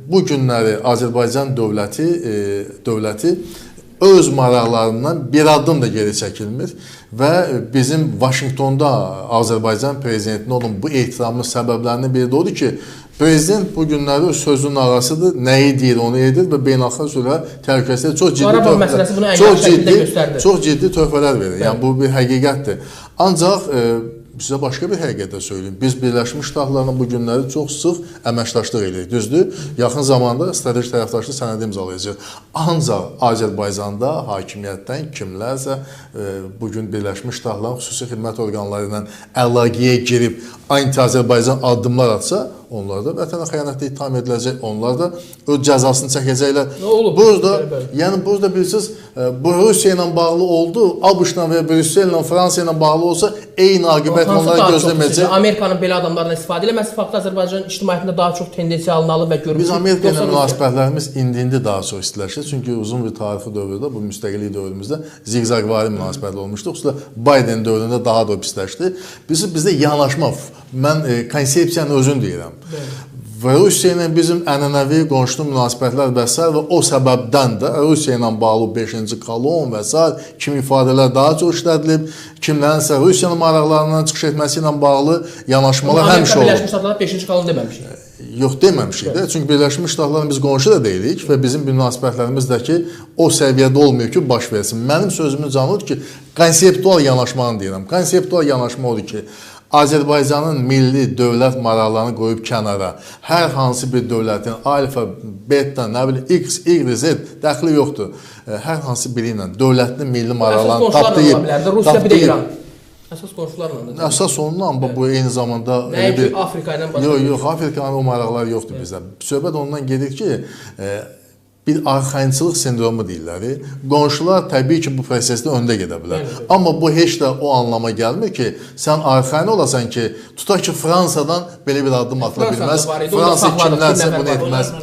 Bu günləri Azərbaycan dövləti öz maraqlarından bir addım da geri çəkilmir və bizim Vaşinqtonda Azərbaycan prezidentinə olan bu ehtiramın səbəblərindən biri də odur ki, prezident bu günləri öz sözünün ağasıdır, nəyi deyir onu edir və beynəlxalq sülhə, təhlükəsizliyə çox ciddi Qarabağ məsələsi bunu ən yaxşı şəkildə göstərdi. Çox ciddi töhfələr verir. Yəni bu bir həqiqətdir. Ancaq sizə başqa bir həqiqət də söyləyim. Biz Birləşmiş Ştatlarla bu günləri çox sıx əməkdaşlıq edirik, düzdür? Yaxın zamanda strateji tərəfdaşlıq sənədi imzalayacağıq. Ancaq Azərbaycanda hakimiyyətdən kimlərsə bu gün Birləşmiş Ştatların xüsusi xidmət orqanları ilə əlaqəyə girib anti-Azərbaycan addımlar atsa, onlar da vətənə xəyanətdə ittiham ediləcək, onlar da öz cəzasını çəkəcəklər. Nə olub? Burada, Bəli. yəni burada bilirsiniz, bu Rusiya ilə bağlı oldu, ABŞ-la və Brüssellə, Fransa ilə bağlı olsa eyni aqibət Hansı onları daha çox gözləməyəcək. sizcə? Amerikanın belə adamlarla istifadə eləməsi faktı Azərbaycan ictimaiyyətində daha çox tendensiya alınmalı və görmüşük. Biz Amerika ilə Yoxsa Rusiya? münasibətlərimiz indi-indi daha çox istiləşir. Çünki uzun bir tarixi dövrdə, bu müstəqillik dövrümüzdə ziqzaqvari münasibətlər olmuşdu. Xüsusilə Biden dövründə daha da pisləşdi. Bizdə yanaşma, mən konsepsiyanın özünü deyirəm. Və Rusiya ilə bizim ənənəvi qonşulu münasibətlər və sair və o səbəbdən də Rusiya ilə bağlı 5-ci kolon və sair kimi ifadələr daha çox işlədilib, kimlərinsə Rusiyanın maraqlarından çıxış etməsi ilə bağlı yanaşmalar Amerika həmişə olub. Birləşmiş Ştatlara 5-ci kolon deməmişik. Yox deməmişik də. Çünki Birləşmiş Ştatlarla biz qonşu da deyilik və bizim münasibətlərimiz də ki o səviyyədə olmuyor ki, baş versin. Mənim sözümün canı odur ki, konseptual yanaşmanı deyirəm. Konseptual yanaşma odur ki, Azərbaycanın milli dövlət maraqlarını qoyub kənara hər hansı bir dövlətin alfa, beta, nə bilim X, Y, Z dəxli yoxdur. Hər hansı biri ilə dövlətinin milli Əsas maraqlarını qonşularla ola tapdayıb, bilərdi. Rusiya bir də tapdayıb. İran. Əsas qonşularla da. Əsas ondan, amma bu eyni zamanda elə Nəinki bir Afrika ilə başqa. Yox, yox, Afrikanın o maraqları yoxdur bizdə. Söhbət ondan gedir ki, bir arxayınçılıq sindromu deyirlər. Qonşular təbii ki, bu prosesdə öndə gedə bilər. Bəli, bəli. Amma bu heç də o anlama gəlmir ki, sən arxayın olasan ki, tutaq ki, Fransadan belə bir addım atıla Fransada bilməz. var idi, onu da Fransa saxladıq, kimdənsə bir nəfər bunu var. etməz.